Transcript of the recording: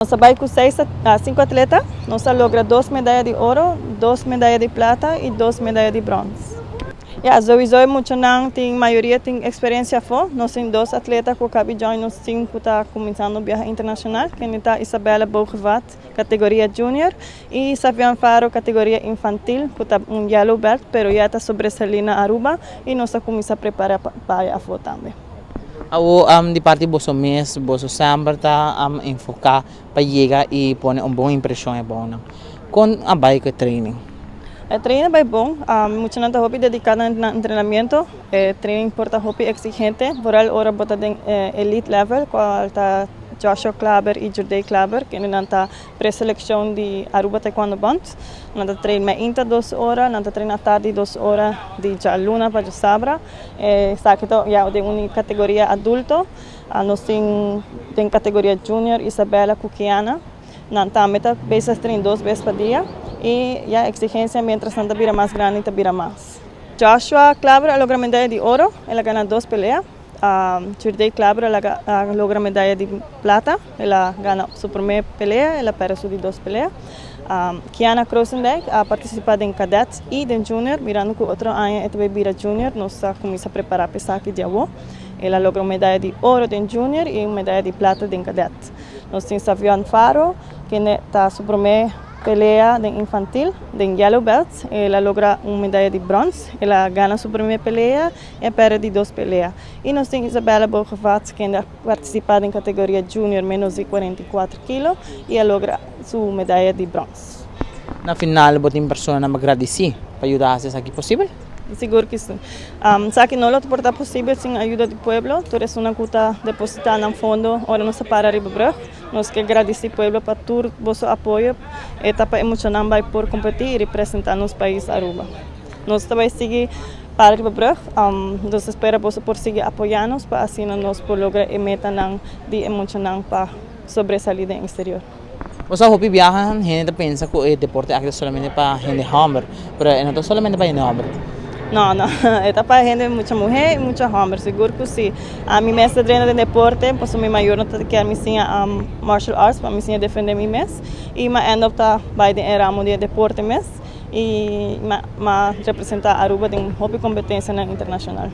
Nos a bay cu seis a cinco atleta, nos a logra dos medaya di oro, dos medaya di plata y dos medaya di brons. Ya, sowieso e muchanan tin, mayoria tin experiencia afo. Nos tin dos atleta cu a caba join nos team cu ta cuminsando biaha internacional, kende ta Isabella Bogevat, categoria junior, y Savian Faro, categoria infantil, cu ta un yellow belt, pero ya ta sobresali na Aruba y nos ta cuminsa prepara pa bay afo tambe. Awo di parti boso mes, boso semper ta enfoca pa yega y pone un bon impresion e bounan. Con a bay cu e training? E training a bay bon. Muchanan ta hopi dedica na nan entrenamiento. E training por ta hopi exigente, vooral ora bo ta den elite level, cual ta Joshua Klaber y Jurdey Klaber, kendenan ta preseleccion di Aruba Taekwondo Bond. Nan ta train mainta 2 ora, nan ta train atardi 2 ora di djaluna pa djasabra. Esaki ta ya den un categoria adulto. Nos tin den categoria junior Isabella cu Kiana. Nan tambe ta bezig train dos bes pa dia y ya exigencia mientras nan ta bira mas grandi ta bira mas. Joshua Klaber a logra medaya di oro, el a gana dos pelea. Jurdey Klaber a logra medaya di plata, el a gana su prome pelea, el a perde su di dos pelea. Kiana Krosendijk a participa den cadet y den junior, mirando cu otro aña e ta bira junior, nos a cuminsa prepara pa esaki di awo. El a logra un medaya di oro den junior y un medaya di plata den cadet. Nos tin Savion Faro, cu ta su prome pelea den infantil, den yellow belt. El a logra un medaya di brons. El a gana su prome pelea y a perde di dos pelea. Y nos tin Isabella Bogevat, cu a participa den categoria junior menos di 44 kilo y a logra su medaya di brons. Na final, bo tin persona pa gradici pa yuda haci esaki posibel? Sigur cu si. Esaki no lo por ta posibel sin ayudo di pueblo. Tur esunnan cu ta deposita na fondo, ora nos para riba brug. Nos kier gradici pueblo pa tur boso apoyo. E ta pa e muchanan bay por competi y representa nos pais Aruba. Nos tambe ta sigui para riba brug. Nos ta spera boso por sigui apoya nos pa asina nos por logra e metanan di e muchanan pa sobresali den exterior. Bo hopi biaha, hende ta pensa cu e deporte aki ta solamente pa hende homber, pero no ta solamente pa hende homber. No, ta pa hende, mucha muhe y mucha homber, sigur cu si. Ami mes ta train den deporte, pasobra mi mayor no ta kier mi siña martial arts, pa mi siña defende mi mes. Y m'a end up ta bay den ramo di deporte mes y m'a representa Aruba den hopi competencia internacional.